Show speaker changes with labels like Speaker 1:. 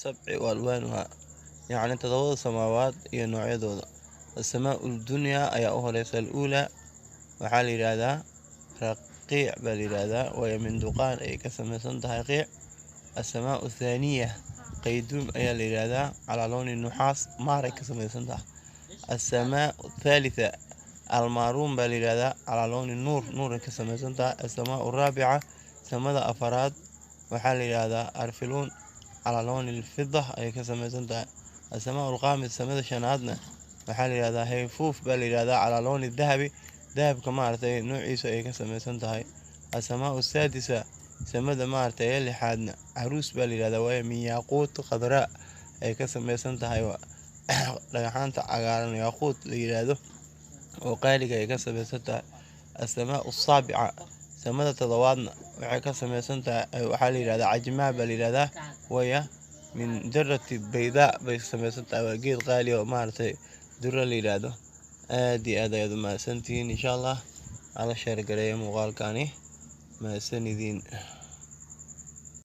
Speaker 1: Sabci wa alwaanuha, yacni 7da samaawaad iyo noocyadooda. Asamaau dunyaa ayaa u horeysa. Aluulaa waxaa la yidhaahdaa raqiic baa la yidhaahdaa, waayo min duqaan ayay ka samaysan tahay, qiic. Asamaau thaaniya qayduum ayaa la yidhaahdaa, calaa lowni nuxaas, maaray ka samaysan tahay. Asamaau thalitha almaaruun baa la yidhahdaa, calaa lowni nuur, nuuray ka samaysan tahay. Asamaau raabica, samada afaraad, waxaa la yidhaahdaa arfiluun, calaa lowni lfida ayay ka samaysan tahay. Asamaau alkhaamis, samada shanaadna, waxaa la yidhahdaa hayfuuf baa la yidhahdaa, calaa lowni dahabi, dahabka maaragtay noociisa ayay ka samaysan tahay. Asamaau saadisa, samada maaragtay ee lixaadna, caruus baa la yidhahdaa, waayo min yaaquut khadraa ay ka samaysan tahay, dhagaxaanta cagaaran yaaquut la yidhaahdo oo qaaliga ay ka samaysan tahay. Asamaau asaabica, samada todobaadna, waxay ka samaysan tahay, waxaa la yidhahdaa cajmaa baa la yidhahdaa, waya min darati baydaa bay samaysan tahay, waa geed qaali oo maaragtay dura la yidhaahdo. Aad iyo aad ayaad u mahadsantihiin. Insha Allah ala share gareeya muuqaalkani. Mahadsanidin.